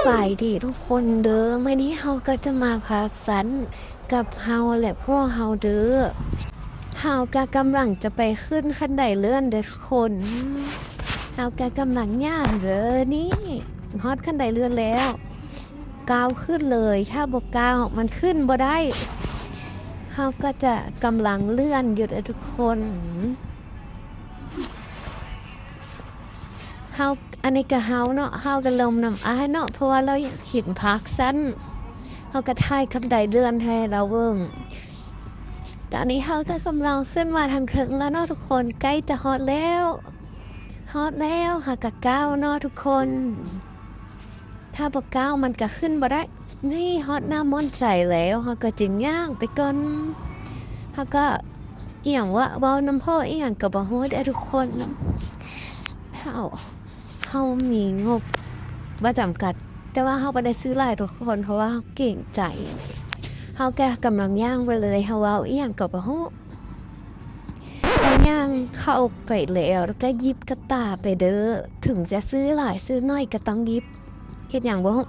ສະບາຍດີທຸກຄົນເດີ ມື້ນີ້ເຮົາກໍຈະມາພາກສັນກັບເຮົາ ແລະ ພວກເຮົາເດີ. ເຮົາກໍກຳລັງຈະໄປຂຶ້ນຂັ້ນໄດເລື່ອນເດີທຸກຄົນ. ເຮົາກໍກຳລັງຍ່າງເດີ ນີ້ຮອດຂັ້ນໄດເລື່ອນແລ້ວ. ກ້າວຂຶ້ນເລີຍ ຖ້າບໍ່ກ້າວມັນຂຶ້ນບໍ່ໄດ້. ເຮົາກໍຈະກຳລັງເລື່ອນຢູ່ເດີທຸກຄົນ. ເຮົາ ອັນນີ້ກະເຮົາເນາະ ເຮົາກະລົມນຳອ້າຍເນາະ ເພາະວ່າລາວຢາກເຫັນພາກສັ້ນ ເຮົາກະຖ່າຍຂັ້ນໄດເລື່ອນໃຫ້ລາວເບິ່ງ. ຕອນນີ້ເຮົາກະກຳລັງຂຶ້ນມາທາງເທິງແລ້ວເນາະທຸກຄົນ ໃກ້ຈະຮອດແລ້ວ ຮອດແລ້ວ ເຮົາກະກ້າວເນາະທຸກຄົນ. ຖ້າບໍ່ກ້າວມັນກະຂຶ້ນບໍ່ໄດ້. ນີ້ຮອດໜ້າມ່ອນໃຈແລ້ວ ເຮົາກະຈຶ່ງຍ່າງໄປກ່ອນ. ເຮົາກະ ອີ່ຫຍັງວະ ເວົ້ານຳພໍ່ອີ່ຫຍັງກະບໍ່ຮູ້ເດີທຸກຄົນ. ເຮົາ ເຮົາມີງົບບໍ່ຈຳກັດ ແຕ່ວ່າເຮົາບໍ່ໄດ້ຊື້ຫຼາຍທຸກຄົນ ເພາະວ່າເຮົາເກງໃຈ. ເຮົາກະກຳລັງຍ່າງໄປເລີຍ ເຮົາເວົ້າອີ່ຫຍັງກະບໍ່ຮູ້. ເຮົາຍ່າງເຂົ້າໄປແລ້ວ ແລ້ວກະຫຍິບກະຕ່າໄປເດີ ເຖິງຈະຊື້ຫຼາຍຊື້ໜ້ອຍກະຕ້ອງຫຍິບ. ເຮັດຫຍັງບໍ່ຮູ້.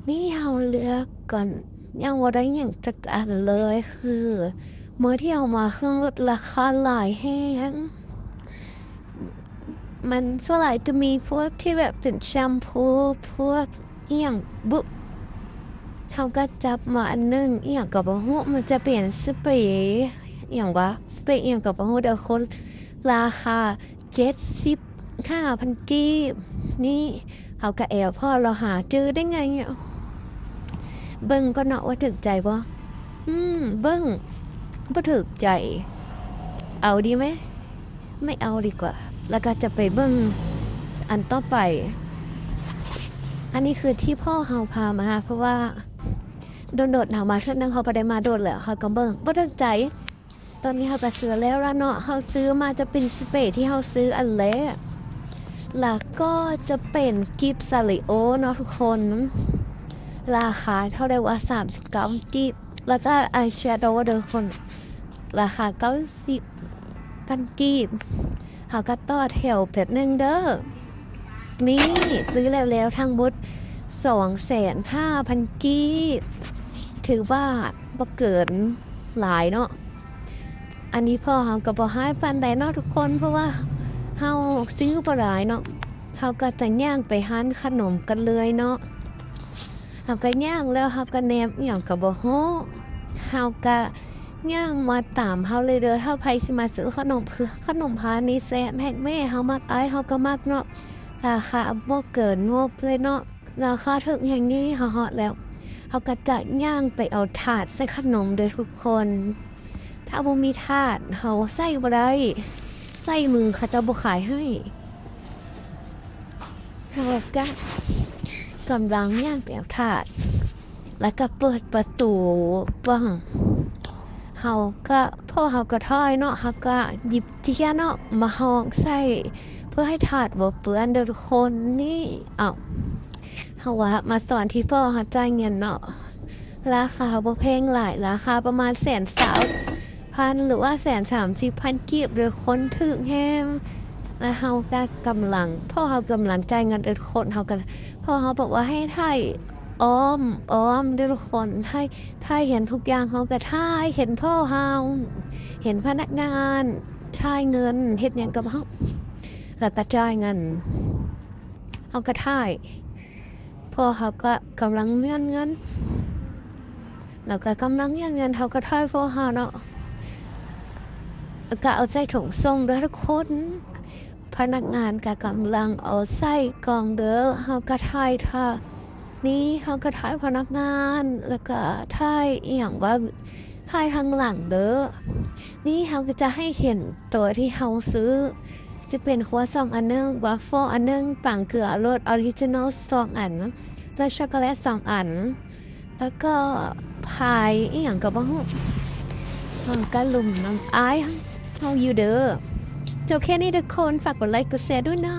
ນີ້ເຮົາເລືອກກ່ອນ ຍັງບໍ່ໄດ້ຫຍັງຈັກອັນເລີຍ ຄືມື້ທີ່ເຮົາມາເຄື່ອງລົດລາຄາຫຼາຍແຮງ. ມັນສ່ວນຫຼາຍຈະມີພວກທີ່ແບບເປັນແຊມພູ ພວກອີ່ຫຍັງບຸ ເຮົາກະຈັບມາອັນໜຶ່ງ ອີ່ຫຍັງກະບໍ່ຮູ້ ມັນຈະເປັນສະເປ ອີ່ຫຍັງວະ ສະເປອີ່ຫຍັງກະບໍ່ຮູ້ເດີ ຄົນລາຄາ ເຈັດສິບຫ້າພັນກີບ. ນີ້ເຮົາກະແອວພໍລາວຫາຈື່ໄດ້ໄງ. ເບິ່ງກ່ອນເນາະວ່າຖືກໃຈບໍ່. ອືມ ເບິ່ງ ບໍ່ຖືກໃຈ ເອົາດີໄໝ? ໄມ່ເອົາດີກວ່າ. ແລ້ວກະຈະໄປເບິ່ງອັນຕໍ່ໄປ. ອັນນີ້ຄືທີ່ພໍ່ເຮົາພາມາ ເພາະວ່າດົນໆ ເຮົາມາເທື່ອໜຶ່ງ ເຮົາບໍ່ໄດ້ມາດົນແລ້ວ ເຮົາກະເບິ່ງ ບໍ່ຖືກໃຈ. ຕອນນີ້ເຮົາກະຊື້ແລ້ວລະເນາະ ເຮົາຊື້ມາຈະເປັນສະເປທີ່ເຮົາຊື້ອັນແລກ ແລ້ວກໍຈະເປັນກິບສະລິໂອເນາະທຸກຄົນ. ລາຄາເທົ່າໃດວະ ສາມສິບເກົ້າພັນກີບ. ແລ້ວກໍອາຍແຊໂດເດີທຸກຄົນ ລາຄາເກົ້າສິບພັນກີບ. ເຮົາກໍຕໍ່ແຖວແປັບໜຶ່ງເດີ. ນີ້ຊື້ແລ້ວໆ ທັງໝົດສອງແສນຫ້າພັນກີບ ຖືວ່າບໍ່ເກີນຫຼາຍເນາະ. ອັນນີ້ພໍ່ເຮົາກໍບໍ່ຮ້າຍປານໃດເນາະທຸກຄົນ ເພາະວ່າເຮົາຊື້ບໍ່ຫຼາຍເນາະ. ເຮົາກໍຈະຍ່າງໄປຮ້ານຂະໜົມກັນເລີຍເນາະ. ເຮົາກໍຍ່າງແລ້ວເຮົາກໍແນມອີ່ຫຍັງກໍບໍ່ຮູ້ ເຮົາກໍຍ່າງມາຕາມເຮົາເລີຍເດີ. ຖ້າໃຜຊິມາຊື້ຂະໜົມ ຄືຂະໜົມຮ້ານນີ້ແຊບແຮງ ແມ່ເຮົາມັກ ອ້າຍເຮົາກໍມັກເນາະ. ລາຄາບໍ່ເກີນງົບເລີຍເນາະ. ລາຄາຖືກແຮງນີ້ ເຮົາຮອດແລ້ວ ເຮົາກໍຈະຍ່າງໄປເອົາຖາດໃສ່ຂະໜົມເດີທຸກຄົນ. ຖ້າບໍ່ມີຖາດເຮົາໃສ່ບໍ່ໄດ້ ໃສ່ມືເຂົາເຈົ້າບໍ່ຂາຍໃຫ້. ເຮົາກະກຳລັງຍ່າງໄປເອົາຖາດ ແລ້ວກະເປີດປະຕູປຶ້ງ. ເຮົາກະ ພໍ່ເຮົາກະຖ່າຍເນາະ ເຮົາກະຫຍິບເຈ້ຍເນາະ ມາຮອງໃສ່ ເພື່ອໃຫ້ຖາດບໍ່ເປື້ອນເດີທຸກຄົນ. ນີ້ ເອົ້າ ເຮົາວ່າມາສອນທີ່ພໍ່ເຮົາຈ່າຍເງິນເນາະ. ລາຄາບໍ່ແພງຫຼາຍ ລາຄາປະມານແສນຊາວພັນ ຫຼືວ່າແສນສາມສິບພັນກີບເດີທຸກຄົນ ຖືກແຮງ. ແລ້ວເຮົາກະກຳລັງ ພໍ່ເຮົາກຳລັງຈ່າຍເງິນເດີທຸກຄົນ. ເຮົາກະ ພໍ່ເຮົາບອກວ່າໃຫ້ຖ່າຍອ້ອມ ອ້ອມເດີທຸກຄົນ ໃຫ້ ຖ່າຍເຫັນທຸກຢ່າງ. ເຮົາກະຖ່າຍເຫັນພໍ່ເຮົາ ເຫັນພະນັກງານ ຖ່າຍເງິນ ເຮັດຫຍັງກັບເຮົາ ແລ້ວກະຈ່າຍເງິນ. ເຮົາກະຖ່າຍ ພໍ່ເຮົາກະກຳລັງມ້ຽນເງິນ ແລ້ວກະກຳລັງມ້ຽນເງິນ ເຮົາກະຖ່າຍພໍ່ເຮົາເນາະ ແລ້ວກະເອົາໃສ່ຖົງສົ່ງເດີທຸກຄົນ. ພະນັກງານກະກຳລັງເອົາໃສ່ກ່ອງເດີ ເຮົາກະຖ່າຍ ຖ້າ ນີ້ເຮົາກະຖ່າຍພະນັກງານ ແລ້ວກະຖ່າຍອີ່ຫຍັງວ່າ ຖ່າຍທາງຫຼັງເດີ. ນີ້ເຮົາກະຈະໃຫ້ເຫັນໂຕທີ່ເຮົາຊື້ ຈະເປັນຄົວສອງອັນໜຶ່ງ ວາຟເຟີ້ອັນໜຶ່ງ ປາງເກືອລົດອໍຣິຈິນອລສອງອັນ ແລະ ຊັອກໂກແລັດສອງອັນ ແລ້ວກໍພາຍອີ່ຫຍັງກໍບໍ່ຮູ້. ເຮົາກະລົມນຳອ້າຍເຮົາຢູ່ເດີ. ຈົບແຄ່ນີ້ທຸກຄົນ ຝາກກົດໄລກົດແຊດ້ວຍນະ.